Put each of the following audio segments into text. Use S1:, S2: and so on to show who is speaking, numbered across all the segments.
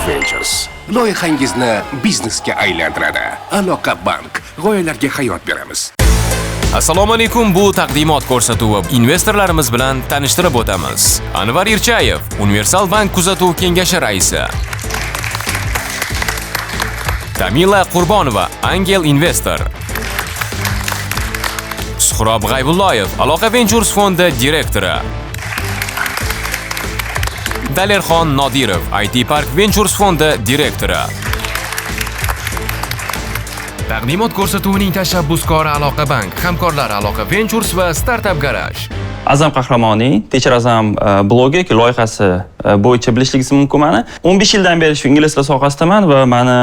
S1: Ventures loyihangizni biznesga aylantiradi. Aloqa Bank, g'oyalarga hayot beramiz.
S2: Assalomu alaykum, bu taqdimot ko'rsatuvi. Investorlarimiz bilan tanishtirib o'tamiz. Anvar Irchayev, Universal Bank kuzatuv kengashi raisi. Tamila Qurbonova, Angel Investor. Suhrob G'aybulloyev, Aloqa Ventures fondi direktori. Dalerxon Nodirov, IT Park Ventures fondi direktori. Taqdimot ko'rsatuvining tashabbuskori Aloqa Bank, hamkorlar Aloqa Ventures va Startup Garage.
S3: Azam Qahramoniy, Teacher Azam blogi yoki loyihasi bo'yicha bilishligingiz mumkin mani. 15 yildan beri shu ingliz tili sohasidaman va mani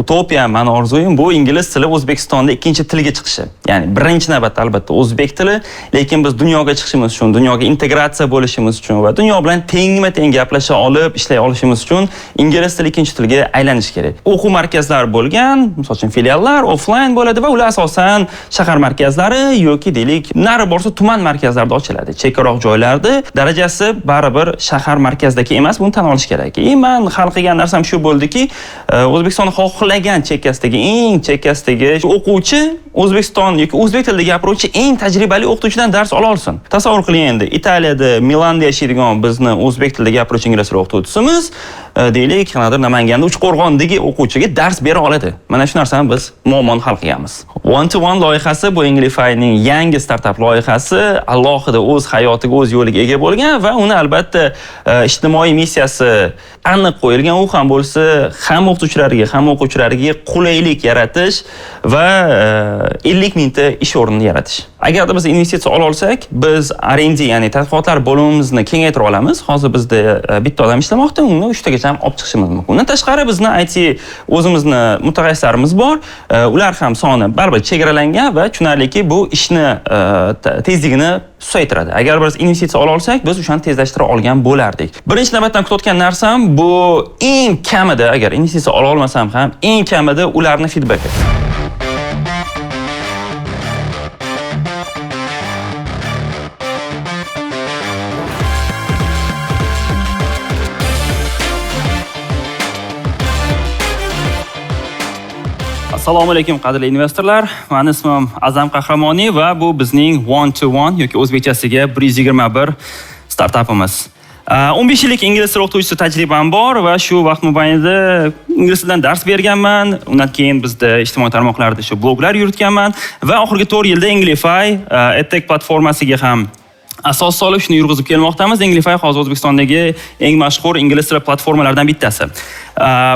S3: utopiyam, mani orzuyim bu ingliz tili O'zbekistonda ikkinchi tilga chiqishi. Ya'ni birinchi navbatda albatta o'zbek tili, lekin biz dunyoga chiqishimiz uchun, dunyoga integratsiya bo'lishimiz uchun va dunyo bilan tengma-teng gaplasha olib, ishlay olishimiz uchun ingliz tili ikkinchi tilga aylanishi kerak. O'quv markazlari bo'lgan, misol uchun filiallar offline bo'ladi va ular asosan shahar markazlari yoki deylik, nari borsa tuman markazlarida ochiladi. Chekkaroq joylarda darajasi baribir shahar markazidagi emas, buni tan olish kerak. Man hal qilgan narsam shu bo'ldiki, O'zbekistonni xohlagan chekkasidagi, eng chekkasidagi o'quvchi O'zbekiston yoki o'zbek tilida gapiruvchi eng tajribali o'qituvchidan dars ola olsin. Tasavvur qiling endi, Italiyada, Milanda yashaydigan bizni o'zbek tilida gapiruvchi ingliz tili o'qituvchisimiz, deylik, qanaqadir Namanganda Uchqo'rg'ondagi o'quvchiga dars bera oladi. Mana shu narsani biz muammoni hal qilganmiz. One to One loyihasi bu Englify'ning yangi startap loyihasi, alohida o'z hayotiga, o'z yo'liga ega bo'lgan va uni albatta ijtimoiy missiyasi aniq qo'yilgan. U ham bo'lsa, ham o'qituvchilarga, ham o'quvchilarga qulaylik yaratish va 50 mingta ish o'rnini yaratish. Agarda biz investitsiya ola olsak, biz R&D, ya'ni tadqiqotlar bo'limimizni kengaytira olamiz. Hozir bizda bitta odam ishlamoqda, uni 3 tagacha ham olib chiqishimiz mumkin. Undan tashqari bizni IT o'zimizni mutaxassislarimiz bor. Ular ham soni baribir chegaralangan va tushunarliki, bu ishni tezligini susaytiradi. Agar biz investitsiya ola olsak, biz o'shani tezlashtira olgan bo'lardik. Birinchi navbatdan kutayotgan narsam bu eng kamida, agar investitsiya ola olmasam ham, eng kamida ularni feedbacki. Assalomu alaykum qadrli investorlar. Meni ismim Azam Qahramoniy va bu bizning One to One yoki o'zbekchasiga 121 startapimiz. 15 yillik ingliz tili o'qituvchisi tajribam bor va shu vaqt mobaynida ingliz tilidan dars berganman. Undan keyin bizda ijtimoiy tarmoqlarda shu bloglar yuritganman va oxirgi 4 yilda Englify EdTech platformasiga ham asos solib shuni yurg'izib kelmoqdamiz. Englify hozir O'zbekistondagi eng mashhur ingliz tili platformalaridan bittasi.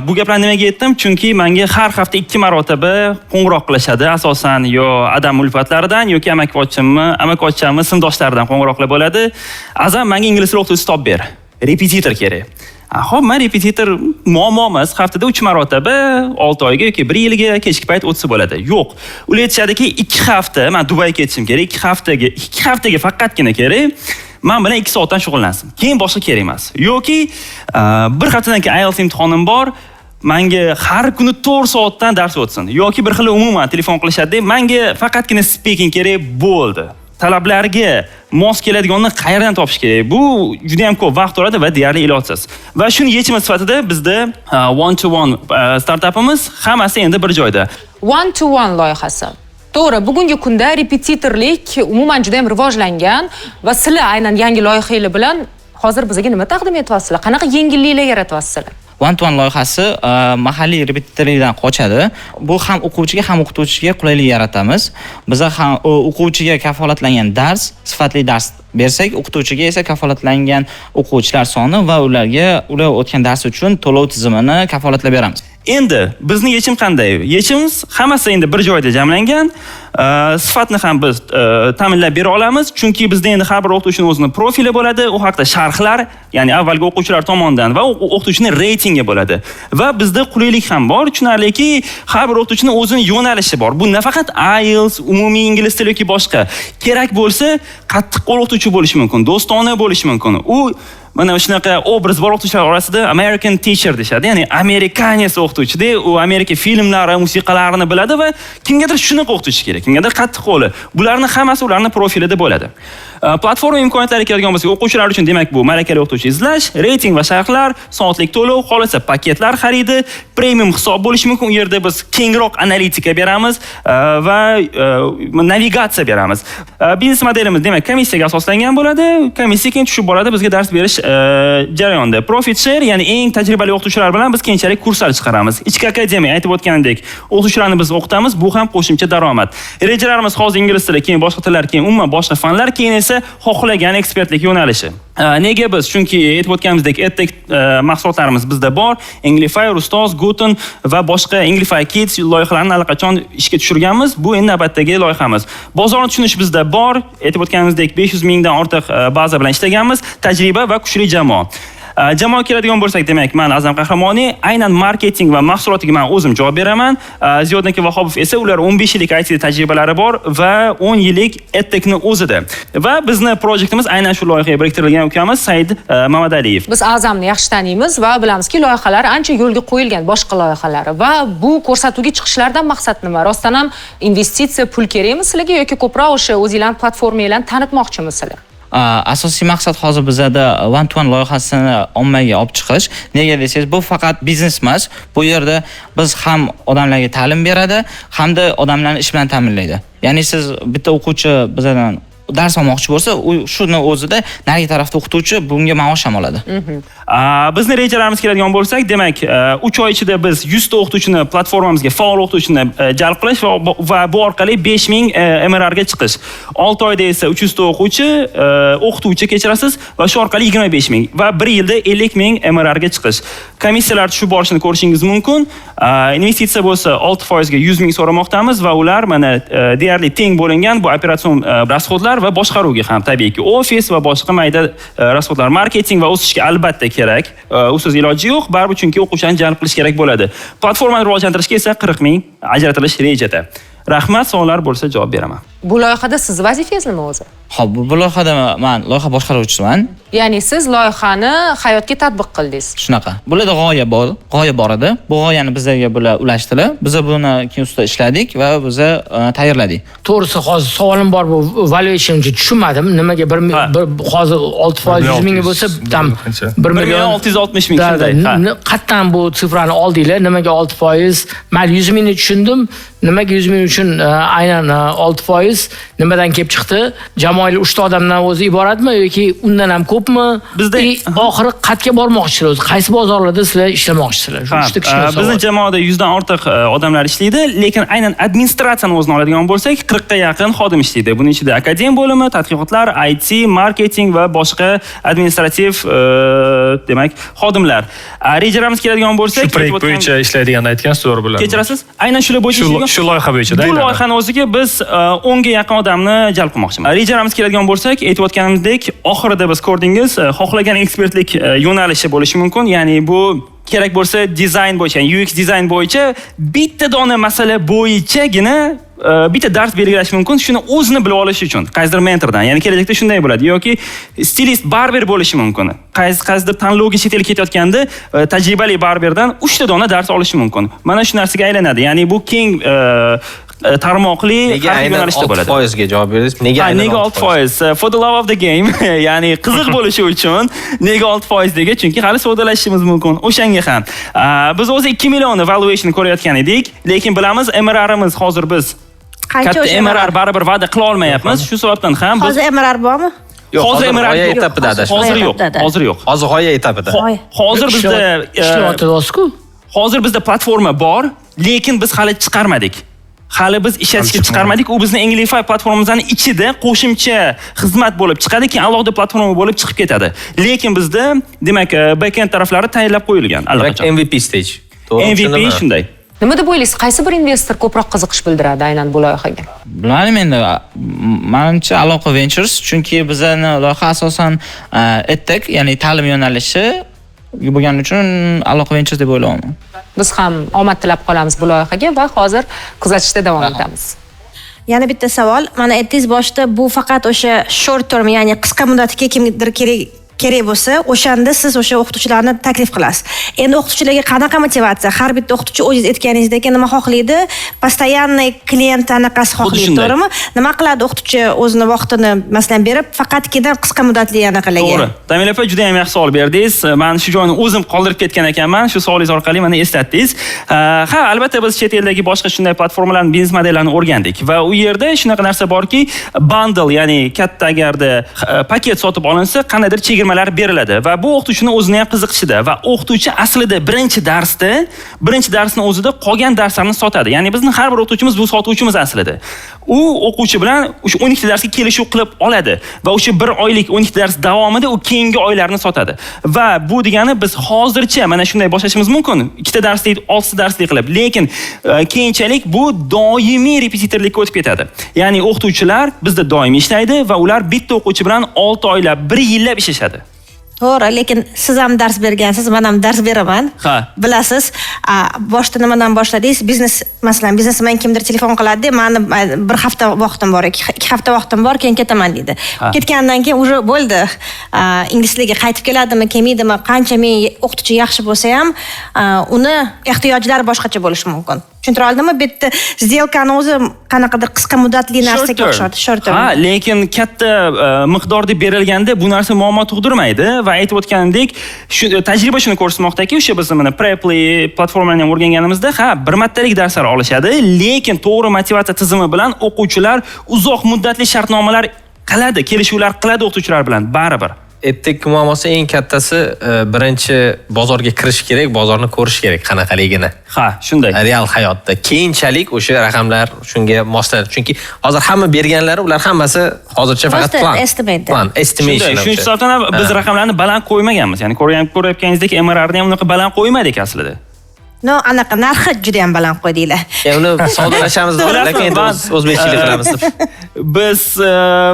S3: Bu gaplarni nimaga aytdim? Chunki menga har hafta 2 marotaba qo'ng'iroq qilishadi, asosan yo adam ulfatlaridan yoki amakivachchamni sinfdoshlaridan qo'ng'iroqlar bo'ladi. Azam, menga ingliz tili o'qituvchisi topib ber. Repetitor kerak. Xo'p, men repetitor muammo emas, haftada 3 marotaba 6 oyga yoki 1 yilga kechki payt o'tsa bo'ladi. Yo'q. Ular aytishadiki, 2 hafta men Dubayga ketishim kerak, 2 haftaga faqatgina kerak. Men bilan 2 soatdan shug'ullansin. Keyin boshqa kerak emas. Yoki bir haftadan keyin IELTS imtihonim bor, menga har kuni 4 soatdan dars o'tsin. Yoki bir xil umuman telefon qilishadi, menga faqatgina speaking kerak bo'ldi. Talablarga mos keladiganni qayerdan topish kerak? Bu juda ham ko'p vaqt oladi va deyarli ilojsiz. Va shuni yechimi sifatida bizda One to One startapimiz hammasi endi bir joyda.
S4: One to One loyihasi. To'g'ri, bugungi kunda repetitorlik umuman juda ham rivojlangan va sizlar aynan yangi loyihangiz bilan hozir bizga nima taqdim etyapsizlar? Qanaqa yengilliklar yaratyapsizlar?
S5: One to One loyihasi mahalliy repetitorlikdan qochadi. Bu ham o'quvchiga, ham o'qituvchiga qulaylik yaratamiz. Biza ham o'quvchiga kafolatlangan dars, sifatli dars bersak, o'qituvchiga esa kafolatlangan o'quvchilar soni va ular o'tgan dars uchun to'lov tizimini kafolatlab beramiz.
S3: Endi bizning yechim qanday? Yechimimiz hammasi endi bir joyda jamlangan. Sifatni ham biz ta'minlab bera olamiz, chunki bizda endi har bir o'qituvchining o'zini profili bo'ladi, u haqda sharhlar, ya'ni avvalgi o'quvchilar tomonidan va o'qituvchining reytingi bo'ladi. Va bizda qulaylik ham bor, tushunarliki, har bir o'qituvchining o'zini yo'nalishi bor. Bu nafaqat IELTS, umumiy ingliz tili yoki boshqa. Kerak bo'lsa, qattiqqo'l o'qituvchi bo'lishi mumkin, do'stona bo'lishi mumkin. U mana shunaqa obraz bor o'qituvchilar orasida American teacher deyishadi, ya'ni amerikanец o'qituvchida, u Amerika filmlari, musiqalarini biladi va kimgadir shunaqa o'qituvchi kerak, kimgadir qattiqqo'li. Bularning hammasi ularning profilida bo'ladi. Platforma imkoniyatlari keladigan bo'lsak, o'quvchilar uchun, demak, bu malakali o'qituvchi izlash, reyting va sharhlar, soatlik to'lov, xohlasa paketlar xaridi, premium hisob bo'lishi mumkin. U yerda biz kengroq analitika beramiz va navigatsiya beramiz. Biznes modelimiz, demak, komissiyaga asoslangan bo'ladi. Komissiya keyin tushib boradi bizga dars berish jarayonida. Profit share, ya'ni eng tajribali o'qituvchilar bilan biz keyinchalik kurslar chiqaramiz. Ichki akademiya, aytib o'tganimdek, o'qituvchilarni biz o'qitamiz, bu ham qo'shimcha daromad. Rejalarimiz hozir ingliz tili, keyin boshqa tillar, keyin umuman boshqa fanlar, keyin esa xohlagan ekspertlik yo'nalishi. Nega biz? Chunki aytib o'tganimizdek, edtech mahsulotlarimiz bizda bor. Englify, Rustoz, Guten va boshqa Englify Kids loyihalarini allaqachon ishga tushirganmiz. Bu endi navbatdagi loyihamiz. Bozorni tushunish bizda bor. Aytib o'tganimizdek, 500 mingdan ortiq baza bilan ishlaganmiz. Tajriba va kuchli jamoa. Jamoa keladigan bo'lsak, demak, man Azam Qahramoniy, aynan marketing va mahsulotiga man o'zim javob beraman. Ziyoddin aka Vahobov esa, ular 15 yillik IT tajribalari bor va 10 yillik edtechni o'zida. Va bizni projektimiz aynan shu loyihaga biriktirilgan ukamiz Said Mamadaliyev.
S4: Biz Azamni yaxshi taniymiz va bilamizki, loyihalari ancha yo'lga qo'yilgan, boshqa loyihalari, va bu ko'rsatuvga chiqishlardan maqsad nima? Rostdan ham investitsiya, pul kerakmi sizlarga yoki ko'proq o'sha o'zinglarni platformanglarni tanitmoqchimisizlar?
S5: Asosiy maqsad hozir bizada one to one loyihasini ommaga olib chiqish. Nega desangiz, bu faqat biznes emas. Bu yerda biz ham odamlarga ta'lim beradi, hamda odamlarni ish bilan ta'minlaydi. Ya'ni siz bitta o'quvchi bizadan dars olmoqchi bo'lsa, u shuni o'zida narigi tarafda o'qituvchi bunga maosh ham oladi.
S3: Bizni rejalarimiz keladigan bo'lsak, demak, 3 oy ichida biz 100 ta o'qituvchini platformamizga, faol o'qituvchini jalb qilish va bu orqali 5000 MRR ga chiqish. 6 oyda esa 300 ta o'quvchi, o'qituvchi, kechirasiz, va shu orqali 25 ming va 1 yilda 50 ming MRR ga chiqish. Komissiyalar tushib borishini ko'rishingiz mumkin. Investitsiya bo'lsa 6% ga 100 ming so'ramoqdamiz va ular mana deyarli teng bo'lingan, bu operatsion расход lar va boshqaruvga ham, tabiiyki, ofis va boshqa mayda расход lar, marketing va o'sishga albatta kerak. Usiz iloji yo'q, baribir, chunki o'quvchilarni jalb qilish kerak bo'ladi. Platformani rivojlantirishga esa 40 ming ajratilish rejada. Rahmat, savollar bo'lsa javob beraman.
S4: Bu loyihada sizni vazifangiz nima o'zi?
S5: Xo'p, bu loyihada man loyiha boshqaruvchisiman.
S4: Ya'ni siz loyihani hayotga tatbiq qildingiz.
S5: Shunaqa. Bularda g'oya bor, g'oya bor edi. Bu g'oyani bizlarga bular ulashdilar. Biz buni keyin ustida ishladik va biza tayyorladik.
S6: To'g'risi, hozir savolim bor, bu valuation tushunmadim. Nimaga bir hozir 6% 100 ming bo'lsa, там 1
S3: 1 million 660 ming, shunday. Ha.
S6: Qayerdan bu цифра ni oldinglar? Nimaga 6%? Mayli, 100 mingni tushundim. Nimaga 100 ming uchun aynan 6%? Nimadan kelib chiqdi? Jamoangiz 3 ta odamdan o'zi iboratmi yoki undan ham ko'pmi? И oxiri qayerga bormoqchisizlar o'zi? Qaysi bozorlarda sizlar ishlamoqchisizlar? Shu
S3: Ha,
S6: uchta kichkina
S3: bizni
S6: savol.
S3: jamoada 100 dan ortiq odamlar ishlaydi, lekin aynan administratsiyani o'zini oladigan bo'lsak, 40 ga yaqin xodim ishlaydi. Buning ichida akadem bo'limi, tadqiqotlar, IT, marketing va boshqa administrativ demak, xodimlar. Rejalarimiz keladigan bo'lsak,
S7: Shu proyekt
S3: aytib o'tgan-
S7: bo'yicha ishlaydiganini aytgansiz, to'g'ri bo'ladi.
S3: Kechirasiz, aynan shular bo'yicha ishlaydigan-
S7: Shu loyiha bo'yicha,
S3: Bu
S7: aynan.
S3: loyihani o'ziga biz 10 ga yaqin odamni jalb qilmoqchimiz. Rejalarimiz keladigan bo'lsak, aytib o'tganimizdek, oxirida biz ko'rdingiz, xohlagan ekspertlik yo'nalishi bo'lishi mumkin. Ya'ni bu kerak bo'lsa dizayn bo'yicha, ya'ni UX dizayn bo'yicha bitta dona masala bo'yichagina bitta dars belgilash mumkin, shuni o'zini bilib olish uchun qaysidir mentordan. Ya'ni kelajakda shunday bo'ladi yoki stilist, barber bo'lishi mumkin. Qaysidir tanlovga chet elga ketayotganda tajribali barberdan 3 ta dona dars olishi mumkin. Mana shu narsaga aylanadi. Ya'ni bu keng tarmoqli
S8: Nega
S3: har xil
S8: aynan
S3: yo'nalishda bo'ladi.
S8: 6% ga javob berdingiz? Nega
S3: Ha,
S8: aynan
S3: nega 6%? For the love of the game, ya'ni qiziq bo'lishi uchun nega 6% dega? Chunki hali savdolashishimiz mumkin. O'shanga ham. Biz o'zi 2 million valuation ko'rayotgan edik, lekin bilamiz, MRRimiz hozir biz
S9: Qancha
S3: katta
S9: o'sha
S3: MRR baribir va'da qila olmayapmiz. Shu sababdan ham biz
S9: Hozir MRR bormi?
S8: Yo'q,
S3: hozir
S8: hozir
S3: MRR
S8: g'oya
S3: yo'q.
S8: etapida adashmasam.
S3: Hozir yo'q.
S9: Etapida.
S3: Hozir yo'q.
S8: Hozir g'oya etapida.
S3: Hozir bizda
S6: Ishlayotdi-ku.
S3: Hozir bizda platforma bor, lekin biz hali chiqarmadik. Hali biz ishlatishga chiqarmadik. U bizni Englify platformamizning ichida qo'shimcha xizmat bo'lib chiqadi, keyin alohida platforma bo'lib chiqib ketadi. Lekin bizda, demak, backend taraflari tayyorlab qo'yilgan
S8: Demak,
S3: allaqachon.
S8: MVP stage. To'g'ri
S3: MVP
S8: tushundimmi?
S3: shunday.
S4: Nima deb o'ylaysiz, qaysi bir investor ko'proq qiziqish bildiradi aynan bu loyihaga?
S5: Bilmadim endi, manimcha, Aloqa Ventures, chunki bizani loyiha asosan edtech, ya'ni ta'lim yo'nalishi bo'lgani uchun Aloqa Ventures deb o'ylayapman.
S4: Biz ham omad tilab qolamiz bu loyihaga va hozir kuzatishda davom etamiz.
S9: Yana bitta savol. Mana aytdingiz boshida, bu faqat o'sha short term, ya'ni qisqa muddatga kimdir kerak. Kerak bo'lsa, o'shanda siz o'sha o'qituvchilarni taklif qilasiz. Endi o'qituvchilarga qanaqa motivatsiya? Har bitta o'qituvchi, o'zingiz aytganingizdek, nima xohlaydi? Постоянный klient anaqasi xohlaydi,
S3: shunday.
S9: to'g'rimi? Nima qiladi o'qituvchi o'zini vaqtini, masalan, berib, faqatgina qisqa muddatli anaqalarga?
S3: To'g'ri. Tamila opa, juda ham yaxshi savol berdingiz. Man shu joyni o'zim qoldirib ketgan ekanman. Shu savolingiz orqali meni eslatdingiz. Ha, albatta biz chet eldagi boshqa shunday platformalarning biznes modellarini o'rgandik va u yerda shunaqa narsa borki, bundle, ya'ni katta agarda paket sotib olinsa, qandaydir chegirmalar beriladi va bu o'qituvchini o'zini ham qiziqishida va o'qituvchi aslida birinchi darsda, birinchi darsni o'zida qolgan darslarni sotadi. Ya'ni bizni har bir o'qituvchimiz bu sotuvchimiz aslida. U o'quvchi bilan o'sha 12 ta darsga kelishuv qilib oladi va o'sha bir oylik 12 ta dars davomida u keyingi oylarni sotadi. Va bu degani biz hozircha mana shunday boshlashimiz mumkin. Ikkita darslik, oltita darslik qilib, lekin keyinchalik bu doimiy repetitorlikka o'tib ketadi. Ya'ni o'qituvchilar bizda doimiy ishlaydi va ular bitta o'quvchi bilan 6 oylab, 1 yillab ishlashadi.
S9: To'g'ri, lekin siz ham dars bergansiz, men ham dars beraman.
S3: Ha.
S9: Bilasiz, boshda nimadan boshladingiz? Biznes, masalan, biznesmen kimdir telefon qiladi, mani bir hafta vaqtim bor, 2 hafta vaqtim bor, keyin ketaman deydi.
S3: Ha.
S9: Ketgandan keyin уже bo'ldi. Ingliz tiliga qaytib keladimi, kelmaydimi, qancha men o'qituvchi yaxshi bo'lsa ham, uni ehtiyojlari boshqacha bo'lishi mumkin. Tushuntira oldimmi? Bu yerda сделка ni o'zi qanaqadir qisqa muddatli narsaga o'xshadi, short term.
S3: Ha, lekin katta miqdorda berilganda bu narsa muammo tug'dirmaydi va aytib o'tganimdek, shu tajriba shuni ko'rsatmoqdaki, o'sha biz mana Preply platformani ham o'rganganimizda, ha, bir martalik darslar olishadi, lekin to'g'ri motivatsiya tizimi bilan o'quvchilar uzoq muddatli shartnomalar qiladi, kelishuvlar qiladi o'qituvchilar bilan baribir.
S8: Edtech muammosi eng kattasi birinchi bozorga kirish kerak, bozorni ko'rish kerak qanaqaligini.
S3: Ha, shunday.
S8: Real hayotda. Keyinchalik o'sha raqamlar shunga moslanadi. Chunki hozir hamma berganlari, ular hammasi hozircha faqat
S9: Просто
S8: plan.
S9: Estimate.
S8: Plan, estimation.
S3: Shunday, shuning
S8: o'sha.
S3: hisobdan ham biz raqamlarni baland qo'ymaganmiz. Ya'ni ko'rayotganingizdek, MRRni ham unaqa baland qo'ymadik aslida.
S9: Но, anaqa narxi juda ham baland qo'ydinglar.
S8: Ya uni savdolashamiz, lekin endi o'zbekchilik qilamiz deb.
S3: Biz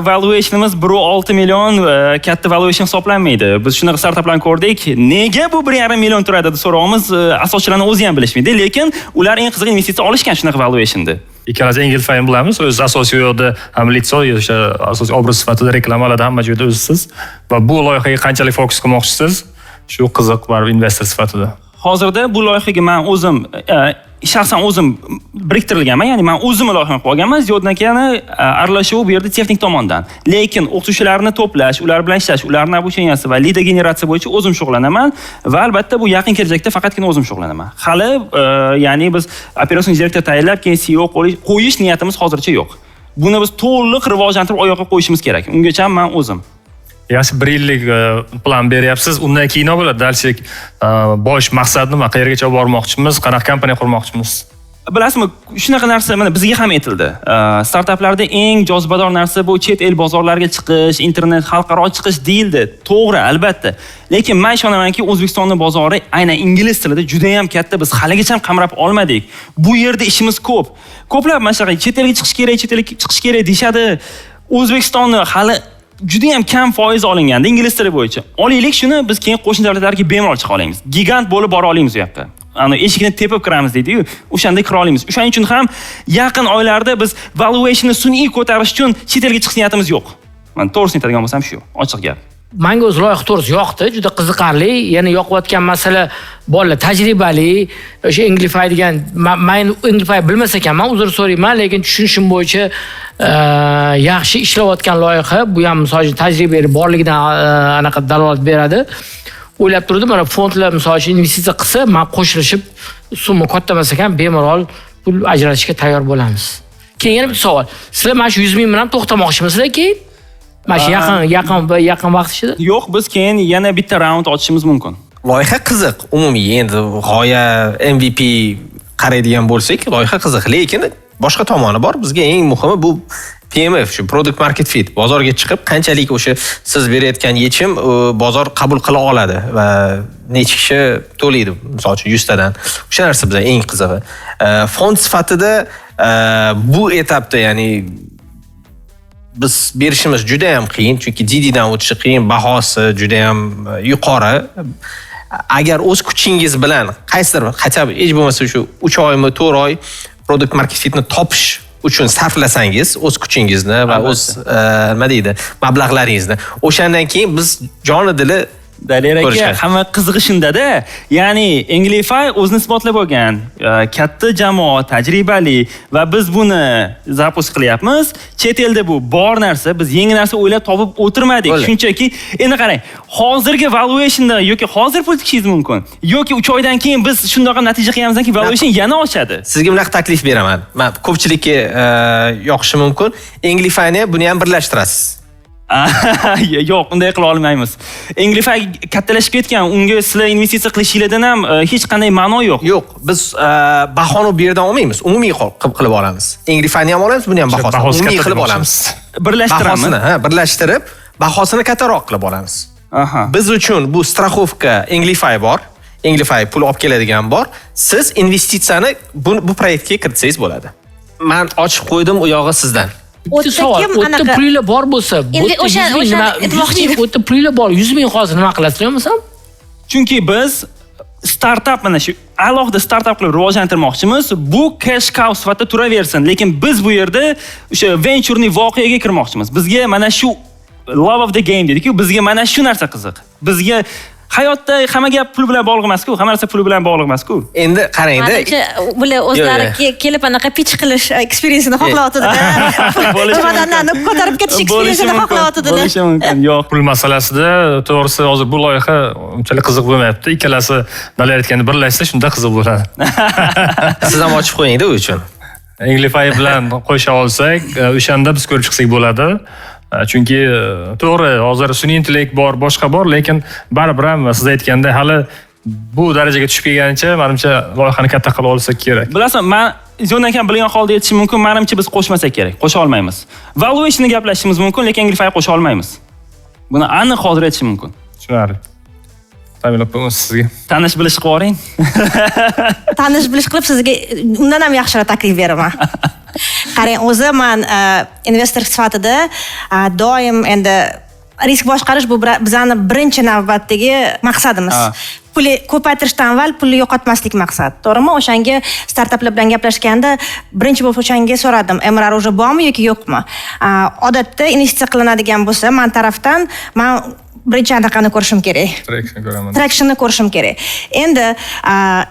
S3: valuationimiz 1,6 million, katta valuation hisoblanmaydi. Biz shunaqa startaplarni ko'rdik. Nega bu 1,5 million turadi deb so'rovimiz, asoschilarni o'zi ham bilishmaydi, lekin ular eng qizig'i investitsiya olishgan shunaqa valuationda.
S7: Ikkalasi Englifyni bilamiz. O'zi asosiy u yoqda ham лицо, o'sha asosiy obraz sifatida reklamalarda hamma joyda o'zisiz. Va bu loyihaga qanchalik fokus qilmoqchisiz? Shu qiziq baribir investor sifatida.
S3: Hozirda bu loyihaga man o'zim shaxsan o'zim biriktirilganman, ya'ni man o'zimni loyihani qilib olganman. Ziyoddin akani aralashuvi bu yerda texnik tomondan. Lekin o'qituvchilarni to'plash, ular bilan ishlash, ularni обучения si va лидогенерация bo'yicha o'zim shug'ullanaman va albatta bu yaqin kelajakda faqatgina o'zim shug'ullanaman. Hali ya'ni biz operatsion direktor tayinlab, keyin CEO qo'yish niyatimiz hozircha yo'q. Buni biz to'liq rivojlantirib oyoqqa qo'yishimiz kerak. Ungacha man o'zim.
S7: Yaxshi, bir yillik plan beryapsiz. Undan keyin nima bo'ladi? Дальше bosh maqsad nima? Qayergacha bormoqchimiz? Qanaqa kompaniya qurmoqchimiz?
S3: Bilasizmi, shunaqa narsa mana bizga ham aytildi. Startaplarda eng jozibador narsa bu chet el bozorlariga chiqish, internet, xalqaro chiqish deyildi. To'g'ri, albatta. Lekin men ishonamanki, O'zbekistonning bozori aynan ingliz tilida juda ham katta. Biz haligacha ham qamrab olmadik. Bu yerda ishimiz ko'p. Ko'plab mana shunaqa chet elga chiqish kerak, chet elga chiqish kerak deyishadi. O'zbekistonni hali juda ham kam foiz olinganda ingliz tili bo'yicha. Olaylik shuni, biz keyin qo'shni davlatlarga bemalol chiqa olamiz. Gigant bo'lib bora olamiz u yoqqa. Ana eshikni tepib kiramiz deydi-yu, o'shanda kira olamiz. O'shaning uchun ham yaqin oylarda biz valuationni sun'iy ko'tarish uchun chet elga chiqish niyatimiz yo'q. Man to'g'risini aytadigan bo'lsam shu, ochiq gap.
S6: Manga o'zi loyiha to'g'risi yoqdi, juda qiziqarli. Yana yoqayotgan masala, bolalar tajribali, o'sha Englify degan, man Englify bilmas ekanman, uzr so'rayman, lekin tushunishim bo'yicha yaxshi ishlayotgan loyiha. Bu ham misol uchun tajribali borligidan anaqa dalolat beradi. O'ylab turdim, mana fondlar misol uchun investitsiya qilsa, man qo'shilishib, summa katta emas ekan, bemalol pul ajratishga tayyor bo'lamiz. Keyin yana bitta savol. Sizlar mana shu 100 ming bilan to'xtamoqchimisizlar keyin? Mana shu yaqin vaqt ichida?
S3: Yo'q, biz keyin yana bitta raund ochishimiz mumkin.
S8: Loyiha qiziq. Umumiy endi g'oya, MVP qaraydigan bo'lsak, loyiha qiziq, lekin boshqa tomoni bor. Bizga eng muhimi bu PMF, shu product market fit. Bozorga chiqib, qanchalik o'sha siz berayotgan yechim bozor qabul qila oladi va necha kishi to'laydi, misol uchun 100 tadan. O'sha narsa bizga eng qizig'i. Fond sifatida bu etapda, ya'ni biz berishimiz juda ham qiyin, chunki DDdan o'tishi qiyin, bahosi juda ham yuqori. Agar o'z kuchingiz bilan qaysidir, хотя бы hech bo'lmasa shu 3 oymi, 4 oy product market fitni topish uchun sarflasangiz o'z kuchingizni va o'z nima deydi, mablag'laringizni, o'shandan keyin biz joni dili
S3: Daler aka, hamma qizig'i shunda-da. Ya'ni Englify o'zini isbotlab bo'lgan, katta jamoa, tajribali va biz buni запуск qilyapmiz. Chet elda bu bor narsa, biz yangi narsa o'ylab topib o'tirmadik. Shunchaki endi qarang, hozirgi valuationda yoki hozir pul tikishingiz mumkin, yoki 3 oydan keyin biz shundoq ham natija qilganimizdan keyin valuation yana oshadi.
S8: Sizga bunaqa taklif beraman. Men ko'pchilikka yoqishi mumkin. Englifyni buni ham birlashtirasiz.
S3: Yo'q, unday qila olmaymiz. Englify kattalashib ketgan, unga sizlar investitsiya qilishinglardan ham hech qanday ma'no yo'q.
S8: Yo'q, biz bahoni bu yerdan olmaymiz, umumiy qilib olamiz. Englifyni ham olamiz, buni ham bahosini umumiy qilib olamiz.
S3: Birlashtiramiz.
S8: Bahosini, ha, birlashtirib, bahosini kattaroq qilib olamiz. Biz uchun bu страховка Englify bor. Englify pul olib keladigan bor. Siz investitsiyani bu proyektga kiritsangiz bo'ladi. Men ochib qo'ydim, u yog'i sizdan.
S6: Bitta savol, o'tda pulinglar bor bo'lsa, o'tda pulinglar bor, 100 ming hozir nima qilasizlar bo'lmasam?
S3: Chunki biz startap mana shu alohida startap qilib rivojlantirmoqchimiz. Bu cash cow sifatida turaversin, lekin biz bu yerda o'sha ventureni voqeaga kirmoqchimiz. Bizga mana shu love of the game dedik-ku, bizga mana shu narsa qiziq. Bizga hayotda hamma gap pul bilan bog'liq emas-ku, hamma narsa pul bilan bog'liq emas-ku.
S8: Endi qarang-da,
S9: manimcha bular o'zlari kelib anaqa pitch qilish experience-ini xohlayotdi-da. Jomadonlarni ko'tarib ketish experience-ini xohlayotdi-da.
S3: Bo'lishi mumkin. Yo'q,
S7: pul masalasida to'g'risi hozir bu loyiha unchalik qiziq bo'lmayapti. Ikkalasi Daler aytganda birlashsa shunda qiziq bo'ladi.
S8: Siz ham ochib qo'ying-da u uchun.
S7: Englify bilan qo'sha olsak, o'shanda biz ko'rib chiqsak bo'ladi. Chunki to'g'ri, hozir sun'iy intellekt bor, boshqa bor, lekin baribir ham siz aytganda hali bu darajaga tushib kelganicha, menimcha loyihani katta qila olsak kerak.
S3: Bilasan, men Ziyondan ham bilgan holda aytishim mumkin, menimcha biz qo'shmasak kerak, qo'sha olmaymiz. Valuationni gaplashishimiz mumkin, lekin Englify qo'sha olmaymiz. Buni aniq hozir aytishim mumkin.
S7: Tushunarli. Ta'minlab qo'yamiz sizga.
S3: Tanish bilish qilib yuboring.
S9: Tanish bilish qilib sizga undan ham yaxshiroq taklif beraman. Qarang, o'zi men investor sifatida doim endi risk boshqarish bu bizani birinchi navbatdagi maqsadimiz. Pulni ko'paytirishdan avval pulni yo'qotmaslik maqsad, to'g'rimi? O'shanga startaplar bilan gaplashganda birinchi bo'lib o'shanga so'radim, MRR уже bormi yoki yo'qmi? Odatda investitsiya qilinadigan bo'lsa, men tarafdan men birinchi anaqani ko'rishim kerak.
S7: Traction ko'raman.
S9: Tractionni ko'rishim kerak. Endi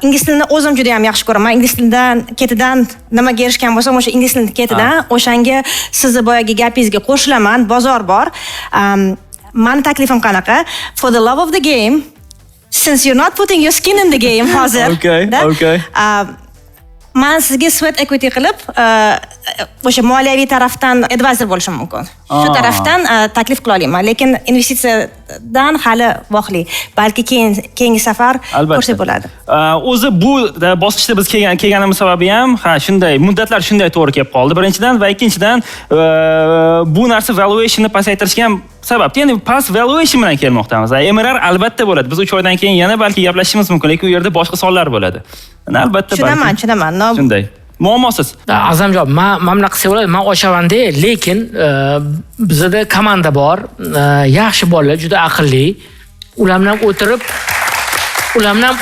S9: ingliz tilini o'zim juda ham yaxshi ko'raman. Ingliz tilidan ketidan nimaga erishgan bo'lsam, o'sha ingliz tilini ketidan o'shanga sizni boyagi gapingizga qo'shilaman. Bozor bor. Mani taklifim qanaqa? For the love of the game, since you're not putting your skin in the game hozir.
S3: Okay, okay.
S9: Man sizga sweat equity qilib, o'sha moliyaviy tarafdan advisor bo'lishim mumkin. Shu tarafdan taklif qila olaman, lekin investitsiyadan hali vaqtli. Balki keyingi safar ko'rsak bo'ladi.
S3: O'zi bu bosqichda biz kelganimiz sababi ham, ha, shunday, muddatlar shunday to'g'ri kelib qoldi. Birinchidan va ikkinchidan bu narsa valuationni pasaytirishga ham sabab. Ya'ni past valuation bilan kelmoqdamiz. MRR albatta bo'ladi. Biz 3 oydan keyin yana balki gaplashishimiz mumkin, lekin u yerda boshqa sonlar bo'ladi. Albatta
S9: tushunaman, tushunaman.
S3: Shunday. Muammosiz.
S6: Azamjon, men bunaqa qilsa bo'ladi, men oshaman-da, lekin bizda komanda bor, yaxshi bolalar, juda aqlli. Ular bilan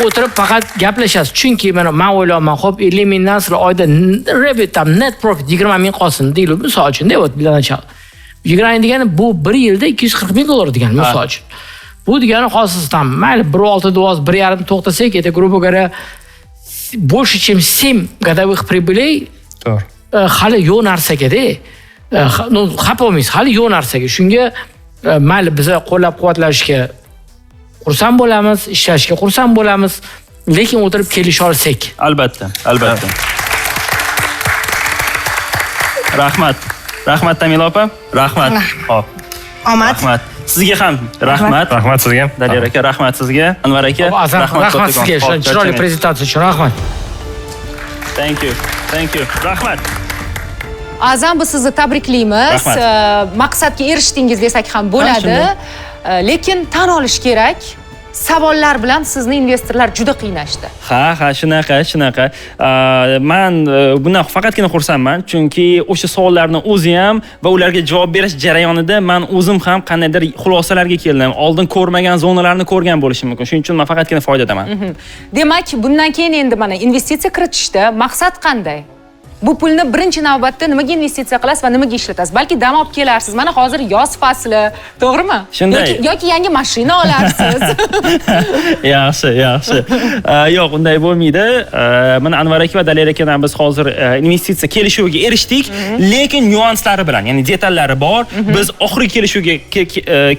S6: o'tirib faqat gaplashasiz. Chunki mana men o'ylayapman, xo'p, 50 mingdan sizlar oyda revenue tam net profit 20 ming qolsin deylik, misol uchun, deyapti bilan chal. 20 ming degani bu 1 yilda 240 ming dollar degani, misol uchun. Bu degani hozir tam mayli 1.6 deyapsiz, 1.5 to'xtasak, это грубо говоря больше, чем 7 годовых прибылей hali yo'q narsaga-da. Ну, xafa bo'lmaysiz, hali yo'q narsaga. Shunga mayli biza qo'llab-quvvatlashga xursand bo'lamiz, ishlashga xursand bo'lamiz, lekin o'tirib kelisha olsak.
S3: Albatta, albatta. Rahmat. Rahmat Tamila opa. Rahmat. Xo'p.
S9: Omad.
S3: Rahmat. Sizga ham rahmat.
S7: Rahmat sizga.
S3: Daler aka, rahmat sizga. Anvar aka,
S6: rahmat sizga. Chiroyli prezentatsiya uchun rahmat.
S3: Thank you. Thank you. Rahmat.
S4: Azam, biz sizni tabriklaymiz. Maqsadga erishdingiz desak ham bo'ladi. Lekin tan olish kerak, savollar bilan sizni investorlar juda qiynashdi.
S3: Ha, shunaqa. Men bundan faqatgina xursandman, chunki o'sha savollarni o'zi ham va ularga javob berish jarayonida men o'zim ham qandaydir xulosalarga keldim. Oldin ko'rmagan zonalarni ko'rgan bo'lishim mumkin. Shuning uchun men faqatgina foydadaman.
S4: Demak, bundan keyin endi mana investitsiya kiritishda maqsad qanday? Bu pulni birinchi navbatda nimaga investitsiya qilasiz va nimaga ishlatasiz? Balki dam olib kelarsiz. Mana hozir yoz fasli, to'g'rimi?
S3: Shunday.
S4: Yoki yangi mashina olarsiz.
S3: Yaxshi, yaxshi. Yo'q, unday bo'lmaydi. Mana Anvar aka va Daler akadan biz hozir investitsiya kelishuviga erishdik, lekin nyuanslari bilan, ya'ni detallari bor. Biz oxirgi kelishuvga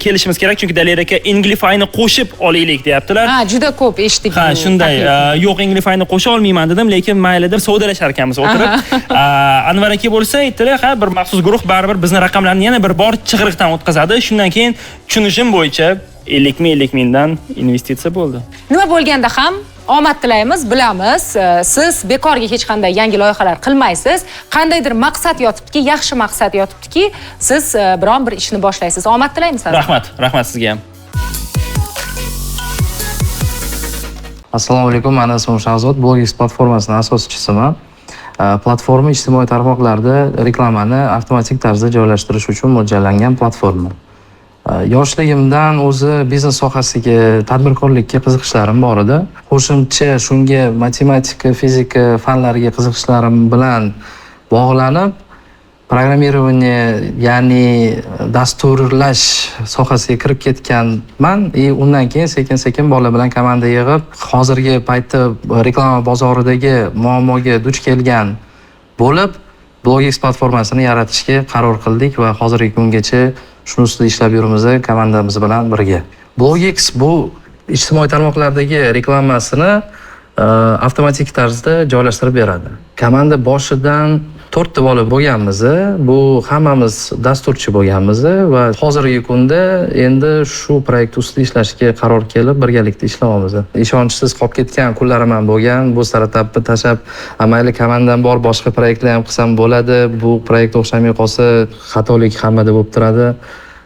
S3: kelishimiz kerak, chunki Daler aka Englifyni qo'shib olaylik deyaptilar.
S4: Ha, juda ko'p eshitdik.
S3: Ha, shunday. Yo'q, Englifyni qo'sha olmayman dedim, lekin mayli deb savdolashar ekanmiz o'tirib. Anvar aka bo'lsa aytdilar, ha, bir maxsus guruh baribir bizni raqamlarni yana bir bor chig'iriqdan o'tkazadi. Shundan keyin tushunishim bo'yicha 50 ming 50 mingdan investitsiya bo'ldi.
S4: Nima bo'lganda ham omad tilaymiz, bilamiz, siz bekorga hech qanday yangi loyihalar qilmaysiz. Qandaydir maqsad yotibdiki, yaxshi maqsad yotibdiki, siz biron bir ishni boshlaysiz. Omad tilaymiz.
S3: Rahmat, rahmat sizga ham.
S10: Assalomu alaykum, meni ismim Shahzod, Blogix platformasining asoschisiman. Platforma ijtimoiy tarmoqlarda reklamani avtomatik tarzda joylashtirish uchun mo'ljallangan platforma. Yoshligimdan o'zi biznes sohasiga, tadbirkorlikka qiziqishlarim bor edi. Qo'shimcha shunga matematika, fizika fanlariga qiziqishlarim bilan bog'lanib, programmirование, ya'ni dasturlash sohasiga kirib ketganman. Undan keyin sekin-sekin bola bilan komanda yig'ib, hozirgi paytda reklama bozoridagi muammoga duch kelgan bo'lib, Blogix platformasini yaratishga qaror qildik va hozirgi kungacha shuni ustida ishlab yuribmiz komandamiz bilan birga. Blogix bu ijtimoiy tarmoqlardagi reklamasini avtomatik tarzda joylashtirib beradi. Komanda boshidan 4 ta bola bo'lganmiz, bu hammamiz dasturchi bo'lganmiz va hozirgi kunda endi shu proyekt ustida ishlashga qaror kelib, birgalikda ishlayapmiz. Ishonchsiz qolib ketgan kunlarim ham bo'lgan, bu startapni tashlab, mayli komandam bor, boshqa proyektlar ham qilsam bo'ladi, bu proyekt o'xshamay qolsa xatolik hammada bo'lib turadi.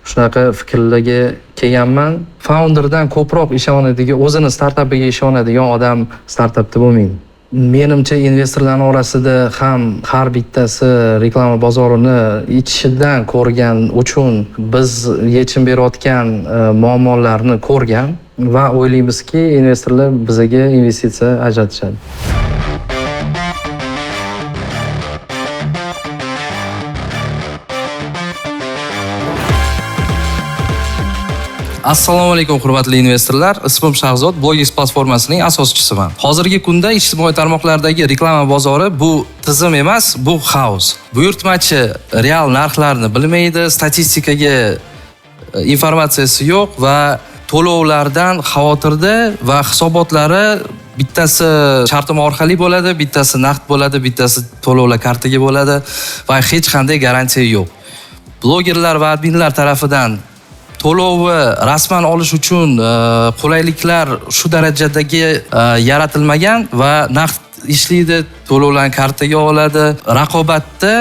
S10: Shunaqa fikrlarga kelganman. Founderdan ko'proq ishonadigan, o'zini startapiga ishonadigan odam startapda bo'lmaydi. Menimcha investorlarning orasida ham har bittasi reklama bozorini ichidan ko'rgan uchun biz yechim berayotgan muammolarni ko'rgan va o'ylaymizki, investorlar bizga investitsiya ajratishadi. Assalomu alaykum hurmatli investorlar. Ismim Shahzod, Blogix platformasining asoschisiman. Hozirgi kunda ijtimoiy tarmoqlardagi reklama bozori bu tizim emas, bu xaos. Buyurtmachi real narxlarni bilmaydi, statistikaga informatsiyasi yo'q va to'lovlardan xavotirda va hisobotlari bittasi shartnoma orqali bo'ladi, bittasi naqd bo'ladi, bittasi to'lovlar kartaga bo'ladi va hech qanday garantiya yo'q. Blogerlar va adminlar tarafidan to'lovi rasman olish uchun qulayliklar shu darajadagi yaratilmagan va naqd ishlaydi, to'lovlarni kartaga oladi. Raqobatda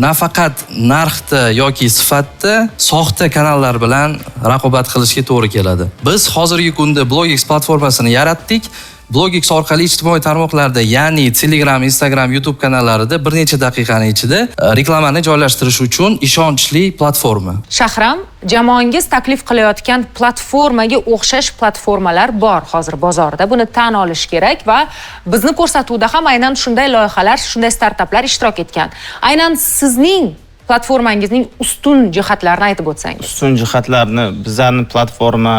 S10: nafaqat narxda yoki sifatda soxta kanallar bilan raqobat qilishga to'g'ri keladi. Biz hozirgi kunda Blogix platformasini yaratdik. Blogix orqali ijtimoiy tarmoqlarda, ya'ni Telegram, Instagram, YouTube kanallarida bir necha daqiqaning ichida reklamani joylashtirish uchun ishonchli platforma.
S4: Shahram, jamoangiz taklif qilayotgan platformaga o'xshash platformalar bor hozir bozorda. Buni tan olish kerak va bizni ko'rsatuvda ham aynan shunday loyihalar, shunday startaplar ishtirok etgan. Aynan sizning platformangizning ustun jihatlarini aytib o'tsangiz.
S5: Ustun jihatlarini bizning platforma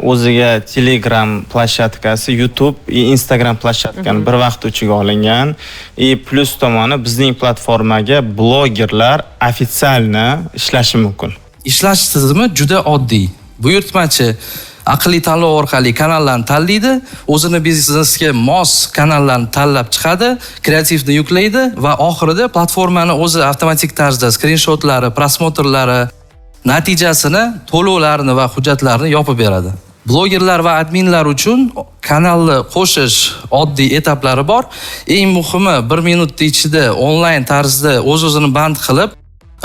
S5: o'ziga Telegram plashatkasi, YouTube va Instagram plashatkani bir vaqt ichiga olingan. И plus tomoni bizning platformaga blogerlar ofitsialni ishlashi mumkin.
S10: Ishlash tizimi juda oddiy. Buyurtmachi aqlli tanlov orqali kanallarni tanlaydi, o'zini biznesga mos kanallarni tanlab chiqadi, kreativni yuklaydi va oxirida platformani o'zi avtomatik tarzda skrinshotlari, prosmotrlari, natijasini, to'lovlarni va hujjatlarni yopib beradi. Blogerlar va adminlar uchun kanalni qo'shish oddiy etaplari bor. Eng muhimi, 1 minut ichida onlayn tarzda o'z-o'zini band qilib,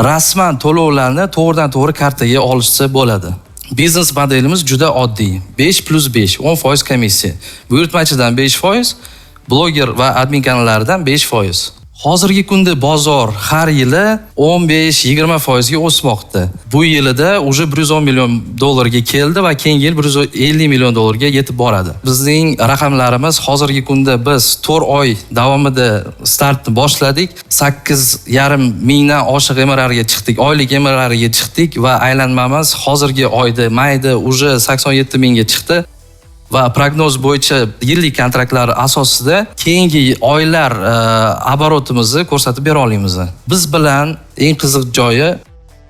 S10: rasman to'lovlarni to'g'ridan-to'g'ri kartaga olishsa bo'ladi. Biznes modelimiz juda oddiy. 5 + 5, 10% komissiya. Buyurtmachidan 5%, bloger va admin kanallaridan 5%. Hozirgi kunda bozor har yili 15-20% ga o'smoqda. Bu yilida уже 110 million dollarga keldi va keyingi yil 150 million dollarga yetib boradi. Bizning raqamlarimiz, hozirgi kunda biz 4 oy davomida startni boshladik. 8,5 mingdan oshiq MRRga chiqdik. Oylik MRRga chiqdik va aylanmamiz hozirgi oyda, mayda уже 87 mingga chiqdi. Va prognoz bo'yicha yillik kontraktlar asosida keyingi oylar оборот imizni ko'rsatib bera olamiz. Biz bilan eng qiziq joyi,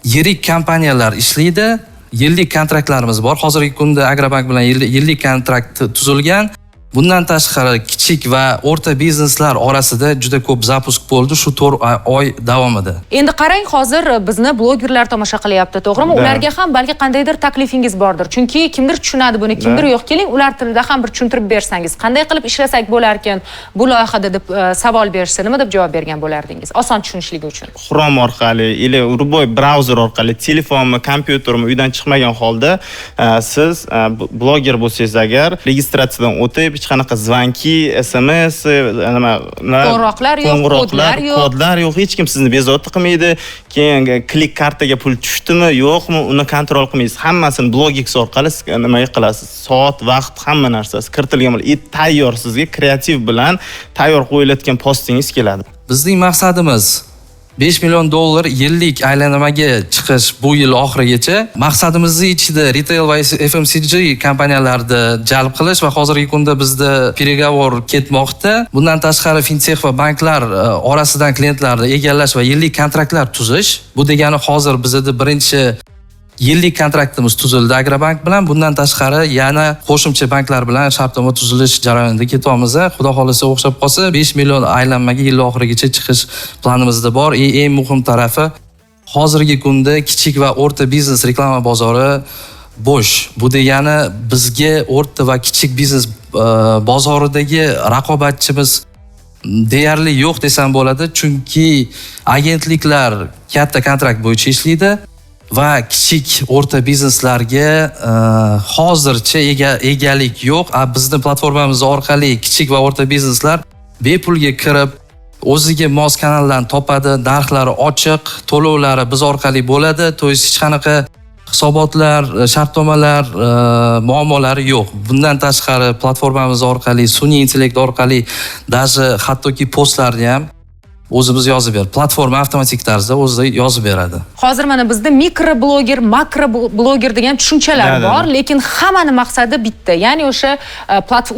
S10: yirik kompaniyalar ishlaydi. Yillik kontraktlarimiz bor. Hozirgi kunda Agrobank bilan yillik kontrakt tuzilgan. Bundan tashqari, kichik va o'rta bizneslar orasida juda ko'p запуск bo'ldi shu 4 oy davomida.
S4: Endi qarang, hozir bizni blogerlar tomosha qilyapti, to'g'rimi?
S3: Да.
S4: Ularga ham balki qandaydir taklifingiz bordir. Chunki kimdir tushunadi buni, kimdir yo'q. Keling, ular tilida ham bir tushuntirib bersangiz. Qanday qilib ishlasak bo'larkan bu loyihada deb savol berishsa, nima deb javob bergan bo'lardingiz? Oson tushunishligi uchun.
S11: Chrome orqali или любой brauzer orqali, telefonmi, kompyutermi, uydan chiqmagan holda siz bloger bo'lsangiz agar, registratsiyadan o'tib, hech qanaqa звонки, SMS, nima
S4: Qo'ng'iroqlar yo'q,
S11: qo'ng'iroqlar,
S4: kodlar yo'q.
S11: Kodlar yo'q, hech kim sizni bezovta qilmaydi. Keyin klik kartaga pul tushdimi, yo'qmi, uni kontrol qilmaysiz. Hammasini Blogix orqali siz nimaga qilasiz? Soat, vaqt, hamma narsasi kiritilgan bo'ladi. И tayyor sizga kreativ bilan tayyor qo'yilayotgan postingiz keladi.
S10: Bizning maqsadimiz 5 million dollar yillik aylanmaga chiqish bu yil oxirigacha. Maqsadimizni ichida retail va FMCG kompaniyalarni jalb qilish va hozirgi kunda bizda переговор ketmoqda. Bundan tashqari, fintech va banklar orasidan klientlarni egallash va yillik kontraktlar tuzish. Bu degani, hozir bizda birinchi yillik kontraktimiz tuzildi Agrobank bilan. Bundan tashqari, yana qo'shimcha banklar bilan shartnoma tuzilish jarayonida ketyapmiz. Xudo xohlasa, o'xshab qolsa, 5 million aylanmaga yil oxirigacha chiqish planimizda bor. И eng muhim tarafi, hozirgi kunda kichik va o'rta biznes reklama bozori bo'sh. Bu degani, bizga o'rta va kichik biznes bozoridagi raqobatchimiz deyarli yo'q desam bo'ladi, chunki agentliklar katta kontrakt bo'yicha ishlaydi va kichik o'rta bizneslarga hozircha egalik yo'q. A bizni platformamiz orqali kichik va o'rta bizneslar bepulga kirib, o'ziga mos kanallarni topadi, narxlari ochiq, to'lovlari biz orqali bo'ladi. То есть hech qanaqa hisobotlar, shartnomalar muammolari yo'q. Bundan tashqari, platformamiz orqali sun'iy intellekt orqali даже hattoki postlarni ham o'zimiz yozib beradi. Platforma avtomatik tarzda o'zi yozib beradi.
S4: Hozir mana bizda mikrobloger, makrobloger degan tushunchalar
S11: Да, да,
S4: bor, lekin hammani maqsadi bitta. Ya'ni o'sha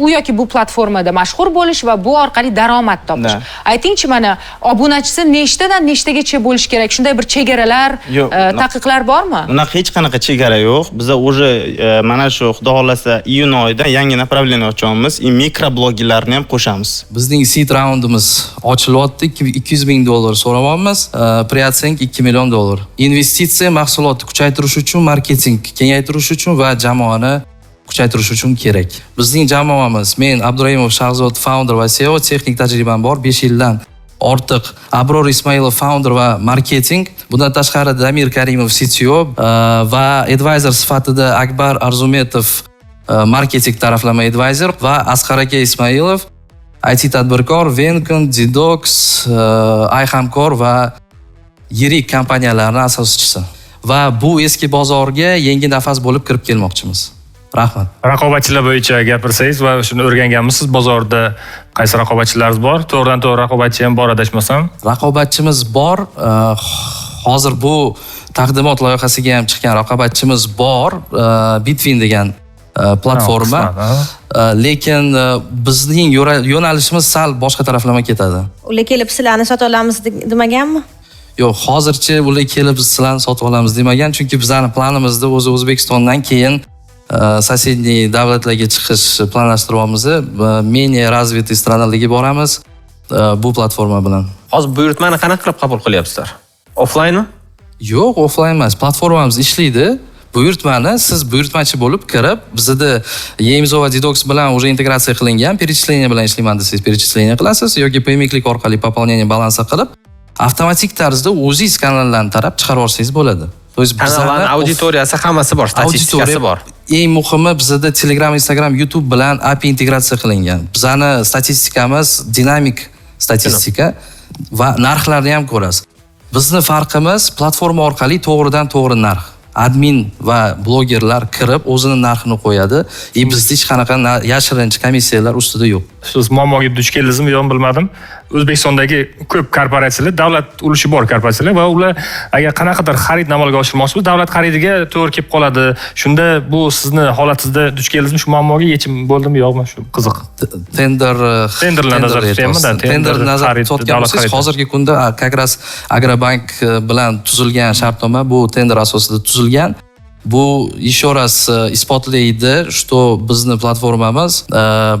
S4: u yoki bu platformada mashhur bo'lish va bu orqali daromad topish.
S11: Да.
S4: Aytingchi, mana obunachisi nechtadan nechtagacha bo'lishi kerak? Shunday bir chegaralar,
S11: Yo'q,
S4: taqiqlar bormi?
S11: Unaqa hech qanaqa chegara yo'q. Biza уже mana shu, xudo xohlasa, iyun oyida yangi направление ochyapmiz и mikroblogerlarni ham qo'shamiz.
S10: Bizning seed raundimiz ochilyapti. 200 ming dollar so'rayapmiz. Преоценка 2 million dollar. Investitsiya mahsulotni kuchaytirish uchun, marketing kengaytirish uchun va jamoani kuchaytirish uchun kerak. Bizning jamoamiz: men, Abduraimov Shahzod, founder va CEO, texnik tajribam bor 5 yildan ortiq. Abror Ismoilov, founder va marketing. Bundan tashqari, Damir Karimov, CTO va advisor sifatida Akbar Arzumetov, marketing taraflama advisor va Asqar aka Ismoilov, IT tadbirkor, Venkon, Didox, iHamkor va yirik kompaniyalarning asoschisi. Va bu eski bozorga yangi nafas bo'lib kirib kelmoqchimiz. Rahmat.
S7: Raqobatchilar bo'yicha gapirsangiz va shuni o'rganganmisiz, bozorda qaysi raqobatchilaringiz bor? To'g'ridan to'g'ri raqobatchi ham bor, adashmasam.
S10: Raqobatchimiz bor. Hozir bu taqdimot loyihasiga ham chiqqan raqobatchimiz bor. Bitwin degan platforma.
S7: Ha, qisman, ha.
S10: Lekin bizning yo'nalishimiz sal boshqa taraflama ketadi.
S9: Ular kelib sizlarni sotib olamiz demaganmi?
S10: Yo'q, hozircha ular kelib biz sizlarni sotib olamiz demagan, chunki bizani planimizda o'zi O'zbekistondan keyin соседний davlatlarga chiqish planlashtiryapmiz. Менее развитый страна larga boramiz bu platforma bilan.
S8: Hozir buyurtmani qanaqa qilib qabul qilyapsizlar? Offlaynmi?
S10: Yo'q, offlayn emas. Platformamiz ishlaydi. Buyurtmani siz buyurtmachi bo'lib kirib, bizda Yemzo va Didox bilan уже integratsiya qilingan, перечисление bilan ishlayman desangiz, перечисление qilasiz yoki Payme orqali пополнение баланса qilib, avtomatik tarzda o'zingiz kanallarni tarab chiqarib olsangiz bo'ladi. То есть
S8: Kanallarning
S10: bizani
S8: auditoriyasi, hammasi bor, statistikasi bor.
S10: Eng muhimi, bizada Telegram, Instagram, YouTube bilan API integratsiya qilingan. Bizani statistikamiz dinamik statistika. Va narxlarni ham ko'rasiz. Bizni farqimiz, platforma orqali to'g'ridan to'g'ri narx. Admin va blogerlar kirib o'zini narxini qo'yadi и bizda hech qanaqa yashirincha komissiyalar ustida yo'q.
S7: Siz muammoga duch keldingizmi, yo'qmi, bilmadim. O'zbekistondagi ko'p korporatsiyalar, davlat ulushi bor korporatsiyalar va ular agar qanaqadir xaridni amalga oshirmoqchi bo'lsa, davlat xaridiga to'g'ri kelib qoladi. Shunda bu sizni holatingizda duch keldingizmi shu muammoga, yechim bo'ldimi, yo'qmi, shu qiziq.
S10: Tender
S7: Tenderlarni nazarda tutyapman-da,
S10: tender nazarda
S7: xarid,
S10: tutayotgan
S7: davlat
S10: bo'lsangiz,
S7: xaridi.
S10: Hozirgi kunda как раз Agrobank bilan tuzilgan shartnoma bu tender asosida tuzilgan. Bu еще раз isbotlaydi, что bizni platformamiz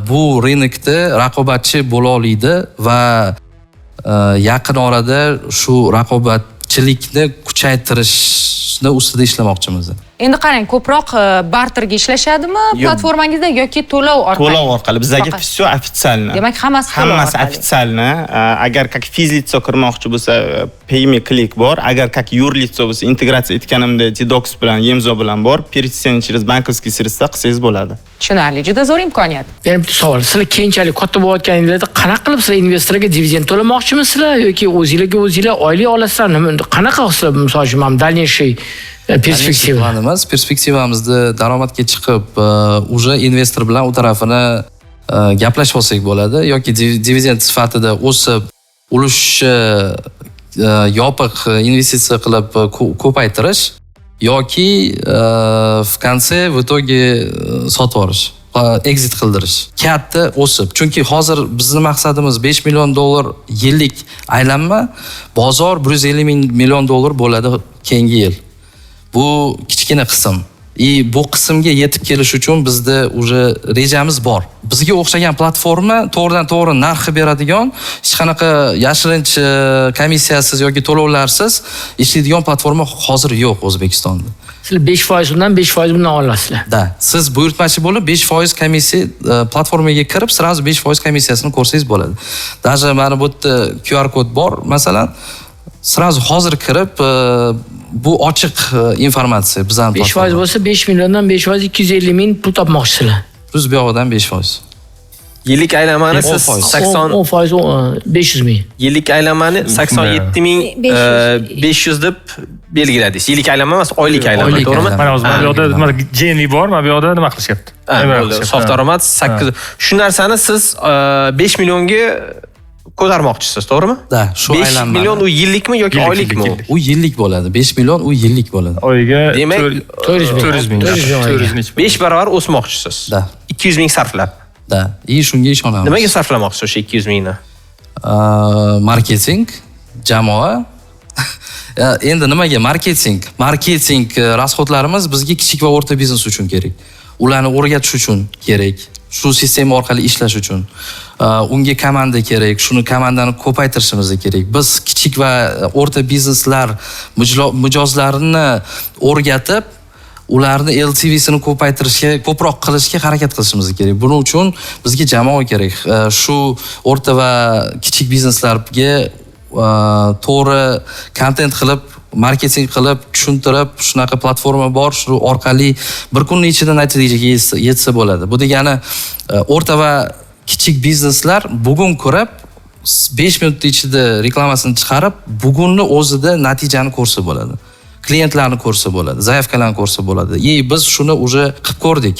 S10: bu рынок da raqobatchi bo'la oladi va yaqin orada shu raqobatchilikni kuchaytirishni ustida ishlamoqchimiz.
S4: Endi qarang, ko'proq barterga ishlashadimi
S11: Yo'q.
S4: platformangizda yoki to'lov orqali?
S11: To'lov orqali. Bizlarga
S4: Faqat.
S11: Все официально.
S4: Demak, hammasi to'lov
S11: Hammasi
S4: orqali.
S11: Официально. Agar как физлицо kirmoqchi bo'lsa, Payme, Click bor. Agar как юрлицо bo'lsa, integratsiya etganimda Tidox bilan, Yemzo bilan bor. Перечисление через банковский средства qilsangiz bo'ladi.
S4: Tushunarli, juda zo'r imkoniyat.
S6: Yana bitta savol. Sizlar keyinchalik katta bo'layotganinglarda qanaqa qilib sizlar investorga dividend to'lamoqchimisizlar yoki o'zinglarga o'zinglar oylik olasizlar? Nima, qanaqa sizlar, misol uchun, mana дальнейший perspektiva?
S10: Planimiz, perspektivamizda daromadga chiqib, уже investor bilan u tarafini gaplashib olsak bo'ladi yoki dividend sifatida o'sib, ulushni yopiq investitsiya qilib ko'paytirish yoki в конце, в итоге sotib yuborish, exit qildirish, katta o'sib. Chunki hozir bizni maqsadimiz 5 million dollar yillik aylanma, bozor 150 ming million dollar bo'ladi keyingi yil. Bu kichkina qism и bu qismga yetib kelish uchun bizda уже rejamiz bor. Bizga o'xshagan platforma, to'g'ridan to'g'ri narxi beradigan, hech qanaqa yashirincha komissiyasiz yoki to'lovlarsiz ishlaydigan platforma hozir yo'q O'zbekistonda.
S6: Sizlar 5% undan, 5% bundan olasizlar.
S10: Да, siz buyurtmachi bo'lib, 5% komissiya, platformaga kirib, сразу 5% komissiyasini ko'rsangiz bo'ladi. Даже mana bu yerda QR kod bor, masalan, сразу hozir kirib, bu ochiq informatsiya bizani
S6: 5% bo'lsa, 5 milliondan 5% 250 ming pul topmoqchisizlar.
S10: Плюс bu yog'idan 5%.
S8: Yillik aylanmani siz
S10: 10%.
S8: 80
S6: 10%, 500 ming.
S8: Yillik aylanmani 87 ming 500 deb belgiladingiz. Yillik aylanma emas, oylik aylanma,
S10: Oylik
S8: to'g'rimi?
S10: aylanma.
S7: Mana hozir mana bu yoqda nima, GMV bor, mana bu yoqda nima qilishyapti?
S8: Ha,
S7: Nima
S8: bo'ldi.
S7: qilishyapti?
S8: Sof daromad 8. Shu narsani siz 5 millionga ko'tarmoqchisiz, to'g'rimi?
S10: Да, shu
S8: 5
S10: aylanmani.
S8: Million u yillikmi yoki
S7: Yillik,
S8: oylikmi?
S7: yillik,
S8: u?
S10: U yillik bo'ladi. 5 million u yillik bo'ladi.
S7: Oyiga
S8: Demak,
S6: 400 ming.
S7: 400 ming.
S6: 400 ming oyiga.
S7: 400 nechi.
S8: 5 barobar o'smoqchisiz.
S10: Да.
S8: 200 ming sarflab.
S10: Да. И shunga ishonamiz.
S8: Nimaga sarflamoqchisiz o'sha 200 mingni?
S10: Marketing, jamoa. Endi nimaga marketing? Marketing расход larimiz bizga kichik va o'rta biznes uchun kerak. Ularni o'rgatish uchun kerak. Shu sistema orqali ishlash uchun. Unga komanda kerak, shuni komandani ko'paytirishimiz kerak. Biz kichik va o'rta bizneslar mijozlarini o'rgatib, ularni LTVsini ko'paytirishga, ko'proq qilishga harakat qilishimiz kerak. Buning uchun bizga jamoa kerak. Shu o'rta va kichik bizneslarga to'g'ri kontent qilib, marketing qilib, tushuntirib, shunaqa platforma bor, shu orqali bir kunning ichida natijaga yetsa bo'ladi. Bu degani o'rta va kichik bizneslar bugun ko'rib, 5 minut ichida reklamasini chiqarib, bugunni o'zida natijani ko'rsa bo'ladi. Klientlarni ko'rsa bo'ladi, заявка larni ko'rsa bo'ladi. И biz shuni уже qilib ko'rdik.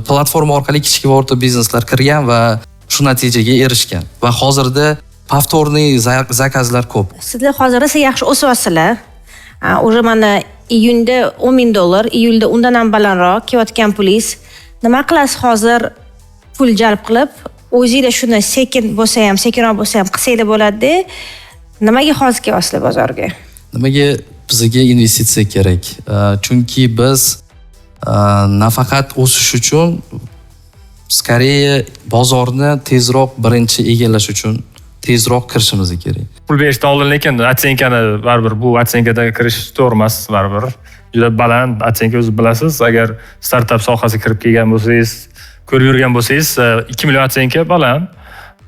S10: Platforma orqali kichik va o'rta bizneslar kirgan va shu natijaga erishgan. Va hozirda повторный заказ lar ko'p.
S9: Sizlar hozir rosa yaxshi o'syapsizlar. Уже mana iyunda 10 ming dollar, iyulda undan ham balandroq kelayotgan pulingiz. Nima qilasiz hozir pul jalb qilib, o'zinglar shuni sekin bo'lsa ham, sekinroq bo'lsa ham qilsanglar bo'ladi-da. Nimaga hozir kelyapsizlar bozorga?
S10: Nimaga bizga investitsiya kerak? Chunki biz nafaqat o'sish uchun, скорее bozorni tezroq birinchi egallash uchun tezroq kirishimiz kerak.
S7: Pul berishdan oldin lekin оценка ni baribir, bu оценка da kirish to'g'ri emas baribir. Juda baland оценка, o'zi bilasiz, agar startap sohasiga kirib kelgan bo'lsangiz, ko'rib yurgan bo'lsangiz, 2 million оценка baland.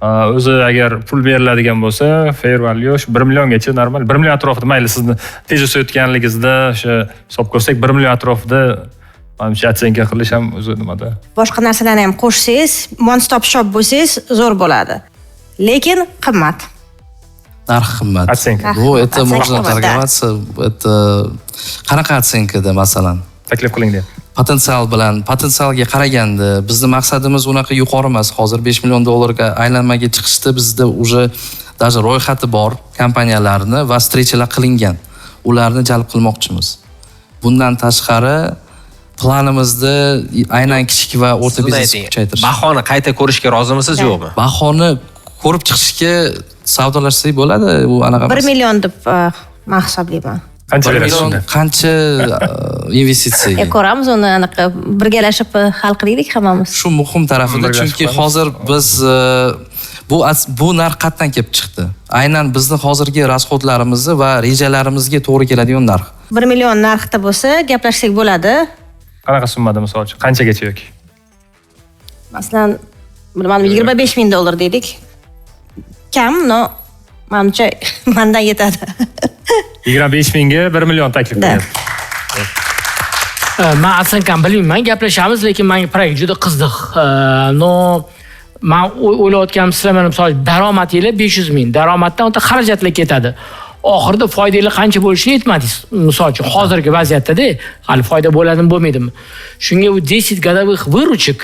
S7: O'zi agar pul beriladigan bo'lsa, fair value shu 1 milliongacha normal, 1 million atrofida, mayli, sizni tez o'sayotganligingizda o'sha hisob ko'rsak, 1 million atrofida manimcha оценка qilish ham o'zi nimada.
S9: Boshqa narsalarni ham qo'shsangiz, one stop shop bo'lsangiz zo'r bo'ladi. Lekin qimmat.
S10: Narx qimmat.
S7: Оценка.
S10: Bu это
S9: Оценка
S10: можно
S9: qimmat, да.
S10: торговаться, это qanaqa оценка da, masalan?
S7: Taklif qiling deyapti.
S10: Potensial bilan, potensialga qaraganda bizni maqsadimiz unaqa yuqori emas. Hozir 5 million dollarga aylanmaga chiqishda bizda уже даже ro'yxati bor kompaniyalarni va встреча lar qilingan. Ularni jalb qilmoqchimiz. Bundan tashqari planimizda aynan kichik va o'rta
S8: Siz
S10: biznes
S8: ayting,
S10: kuchaytirish.
S8: Bahoni qayta ko'rishga rozimisiz, yo'qmi?
S10: Bahoni ko'rib chiqishga, savdolashsak bo'ladi, u anaqa
S9: 1
S10: emas.
S9: million deb man hisoblayman.
S7: Qancha
S10: Bir
S7: berasiz
S10: million
S7: shunda?
S10: Qancha investitsiyaga?
S9: Ko'ramiz uni, anaqa birgalashib hal qilaylik hammamiz.
S10: Shu muhim tarafida,
S7: Birgalashib
S10: chunki
S7: qilamiz.
S10: hozir biz bu narx qayerdan kelib chiqdi? Aynan bizni hozirgi расход larimizni va rejalarimizga to'g'ri keladigan narx.
S9: 1 million narxda bo'lsa, gaplashsak bo'ladi.
S7: Qanaqa summada, misol uchun? Qanchagacha yoki?
S9: Masalan, bilmadim, 25 ming dollar deylik. Kam, но manimcha mandan yetadi.
S7: 25 mingga 1 million taklif
S9: Да.
S7: qilyapti.
S6: Man оценка ni bilmayman, gaplashamiz, lekin menga proyekt juda qiziq. Но man o'ylayotganim, sizlar mana misol daromadinglar 500 ming, daromaddan o'ta xarajatlar ketadi. Oxirida foydanglar qancha bo'lishini aytmadingiz. Misol uchun hozirgi vaziyatda-da, hali foyda bo'ladimi, bo'lmaydimi? Shunga u 10 годовых выручек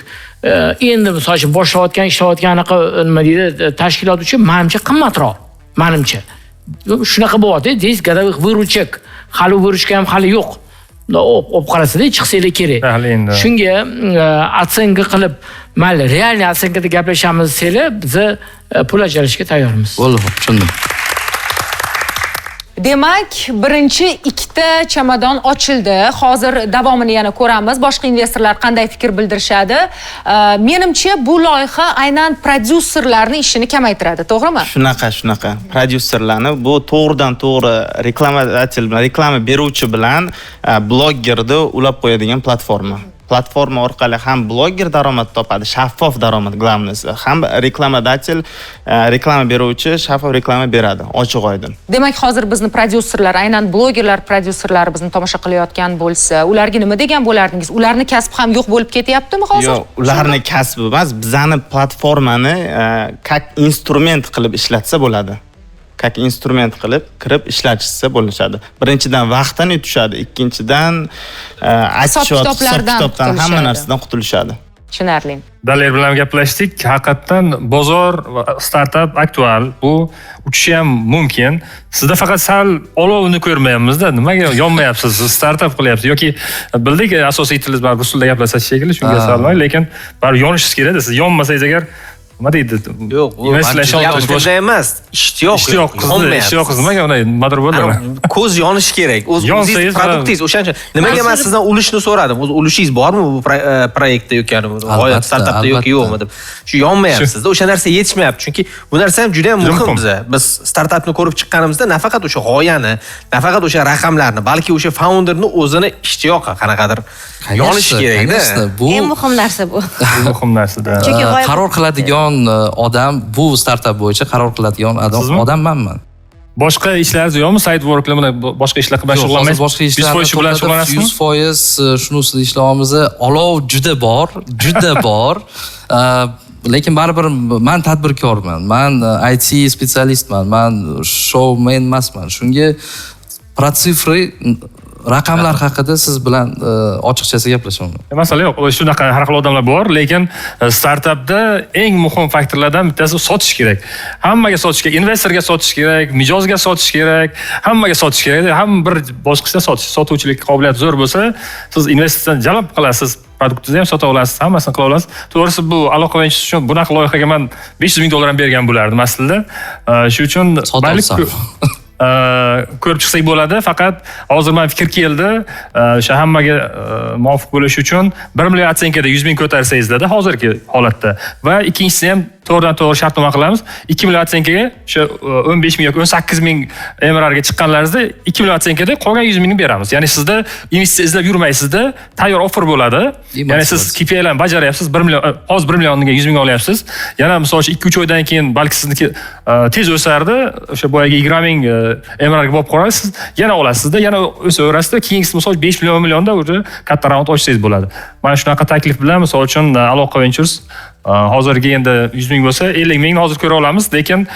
S6: endi misol uchun boshlayotgan, ishlayotgan anaqa nima deydi, tashkilot uchun manimcha qimmatroq, manimcha. Shunaqa bo'lyapti, 10 годовых выручек. Hali u выручка ham hali yo'q. Olib qarasada chiqsanglar kerak.
S7: Hali endi.
S6: Shunga оценка qilib, mayli, реальный оценка da gaplashamiz desanglar, biza pul ajratishga tayyormiz.
S10: Bo'ldi, xo'p, tushundim.
S4: Demak, birinchi ikkita chamadon ochildi. Hozir davomini yana ko'ramiz. Boshqa investorlar qanday fikr bildirishadi? Menimcha, bu loyiha aynan prodyuserlarning ishini kamaytiradi, to'g'rimi?
S11: Shunaqa, shunaqa. Prodyuserlarni bu to'g'ridan to'g'ri рекламодатель bilan, reklama beruvchi bilan bloggerni ulab qo'yadigan platforma. Platforma orqali ham blogger daromad topadi, shaffof daromad главный si, ham рекламодатель, reklama beruvchi shaffof reklama beradi, ochiq oydin.
S4: Demak, hozir bizni prodyuserlar, aynan blogerlar prodyuserlari bizni tomosha qilayotgan bo'lsa, ularga nima degan bo'lardingiz? Ularni kasbi ham yo'q bo'lib ketyaptimi hozir?
S11: Yo'q, ularni kasbi emas, bizani platformani как instrument qilib ishlatsa bo'ladi. Как instrument qilib kirib ishlatishsa bo'lishadi. Birinchidan vaqtini yutishadi, ikkinchidan
S4: Hisob
S11: отчет, hisob
S4: kitoblardan
S11: kitobdan, hamma
S4: qutulishadi.
S11: narsadan qutulishadi.
S4: Tushunarli.
S7: Daler bilan gaplashdik. Haqiqatdan bozor va startap aktual. Bu uchishi ham mumkin. Sizda faqat sal olovni ko'rmayapmiz-da. Nimaga yonmayapsiz? Siz startap qilyapsiz yoki bildik, asosiy tilingiz baribir rus tilida gaplashasiz shekilli, shunga sal, lekin baribir yonishingiz kerak-da. Siz yonmasangiz agar, nima deydi?
S8: Yo'q, u
S7: Investorlar ishontirish
S8: tilda emas, ishtiyoq.
S7: Ishtiyoq qizdi,
S8: yonmayapsiz.
S7: ishtiyoq qiz nimaga unday nimadir bo'ldi?
S8: Ana, ko'z yonishi kerak. O'z
S7: Yonsangiz,
S8: o'zingiz produktingiz o'shaning uchun. Nimaga man sizdan ulushni so'radim? O'z ulushingiz bormi bu proyektda yoki yani g'oya
S10: Albatta,
S8: startapda yoki
S10: albatta.
S8: yo'qmi deb. Shu yonmayapsizda, o'sha narsa yetishmayapti. Chunki bu narsa ham juda ham
S7: Juda
S8: muhim
S7: muhim.
S8: biza. Biz startapni ko'rib chiqqanimizda nafaqat o'sha g'oyani, nafaqat o'sha raqamlarni, balki o'sha founderni o'zini ishtiyoqi qanaqadir yonishi kerakda.
S10: Конечно, bu
S9: Eng muhim narsa bu.
S7: Bu muhim narsada.
S9: Chunki g'oya
S10: qaror qiladigan odam, bu startap bo'yicha qaror qiladigan odam,
S7: Sizmi?
S10: odam manman.
S7: Boshqa ishlaringiz yo'qmi? Side worklar bilan boshqa ishlar bilan
S10: Yo'q, hozir
S7: shug'ullanmaysiz?
S10: boshqa ishlarni
S7: 100% shu bilan
S10: to'xtatib,
S7: shug'ullanasizmi?
S10: 100% shuni ustida ishlayapmiz. Olov juda bor, juda bor. Lekin baribir man tadbirkorman. Man IT специалист man, man showman emasman. Shunga про цифры, raqamlar haqida siz bilan ochiqchasi gaplashaman.
S7: Masala yo'q. Shunaqa har xil odamlar bor, lekin startapda eng muhim faktorlardan bittasi sotish kerak. Hammaga sotish kerak, investorga sotish kerak, mijozga sotish kerak, hammaga sotish kerak. Ham bir bosqichda sotish, sotuvchilik qobiliyati zo'r bo'lsa, siz investordan jalb qilasiz, produktingizni ham sota olasiz, hammasini qila olasiz. To'g'risi bu aloqa ventures uchun bunaqa loyihaga man 500 ming dollar ham bergan bo'lardim aslida. Shu uchun
S10: Sota
S7: mayli,
S10: olsam.
S7: Ko'rib chiqsak bo'ladi. Faqat hozir man fikr keldi, o'sha hammaga muvofiq bo'lishi uchun 1 million оценка da 100 ming ko'tarsangizlarda hozirgi holatda va ikkinchisini ham to'g'ridan to'g'ri shartnoma qilamiz. 2 million оценка ga o'sha 15 ming yoki 18 ming MRR ga chiqqanlaringizda 2 million оценка da qolgan 100 mingni beramiz. Ya'ni sizda investitsiya izlab yurmaysizda, tayyor offer bo'ladi. Ya'ni siz KPIlarni bajaryapsiz, 1 million, hozir 1 millionga 100 ming olyapsiz. Yana misol uchun 2-3 oydan keyin balki sizniki tez o'sardi, o'sha boyagi 20 ming MRR ga borib qolasiz, yana olasizda, yana o'saverasizda, keyingisi misol 5 million, millionda уже katta raund ochsangiz bo'ladi. Mana shunaqa taklif bilan misol uchun Aloqa Ventures hozirgi endi 100 ming ming bo'lsa, 50 mingni hozir ko'ra olamiz, lekin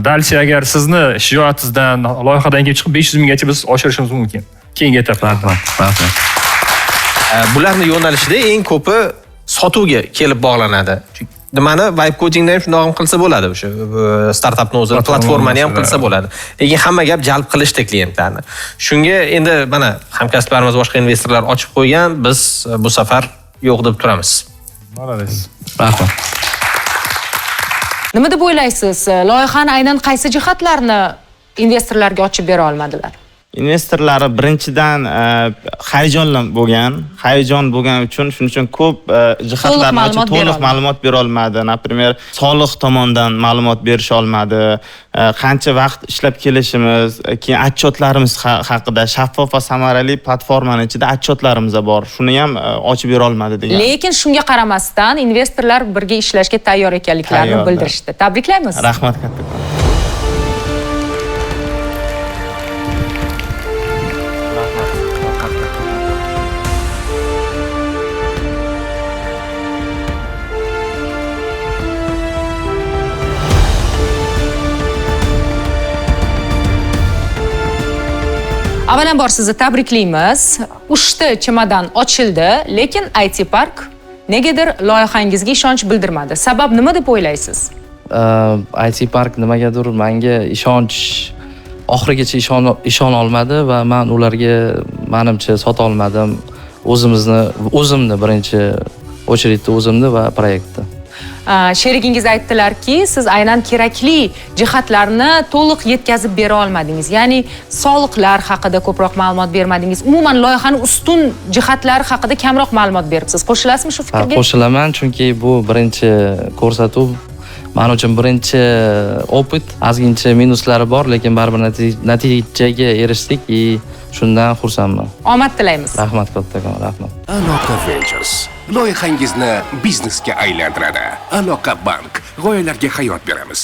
S7: дальше agar sizni shijoatingizdan, loyihadan kelib chiqib 500 minggacha biz oshirishimiz mumkin. Keyingi etaplarda.
S10: Rahmat, rahmat.
S8: Bularni yo'nalishida eng ko'pi sotuvga kelib bog'lanadi. Chunki nimani vibe codingda ham shundoq ham qilsa bo'ladi, o'sha startapni o'zini platformani ham qilsa bo'ladi. Lekin hamma gap jalb qilishda klientlarni. Shunga endi mana hamkasblarimiz, boshqa investorlar ochib qo'ygan, biz bu safar yo'q deb turamiz.
S7: Молодец.
S10: Rahmat.
S4: Nima deb o'ylaysiz? Loyihani aynan qaysi jihatlarini investorlarga ochib bera olmadilar?
S11: Investorlari birinchidan hayajonlan bo'lgan, hayajon bo'lgani uchun shuning uchun ko'p jihatlarni ochib to'liq ma'lumot bera olmadi. Например, soliq tomondan ma'lumot berisha olmadi. Qancha vaqt ishlab kelishimiz, keyin отчет larimiz haqida, shaffof va samarali platformani ichida отчет larimiz bor. Shuni ham ochib bera olmadi degan.
S4: Lekin shunga qaramasdan investorlar birga ishlashga tayyor ekanliklarini bildirishdi. Tabriklaymiz.
S11: Rahmat kattakon.
S4: Avvalambor sizni tabriklaymiz. 3 ta chemodan ochildi, lekin IT Park negadir loyihangizga ishonch bildirmadi. Sabab nima deb o'ylaysiz?
S10: IT Park nimagadir menga ishonch oxirigacha ishona olmadi va men ularga menimcha sota olmadim. O'zimni birinchi очередь da o'zimni va proyektni.
S4: Sherigingiz aytdilarki, siz aynan kerakli jihatlarni to'liq yetkazib bera olmadingiz. Ya'ni soliqlar haqida ko'proq ma'lumot bermadingiz. Umuman loyihani ustun jihatlari haqida kamroq ma'lumot beribsiz. Qo'shilasizmi shu fikrga?
S10: Qo'shilaman, chunki bu birinchi ko'rsatuv, men uchun birinchi опыт. Ozgincha minuslari bor, lekin baribir natijaga erishdik и shundan xursandman.
S4: Omad tilaymiz.
S10: Rahmat kattakon, rahmat.
S1: Aloqa Ventures loyihangizni biznesga aylantiradi. Aloqa Bank g'oyalarga hayot beramiz.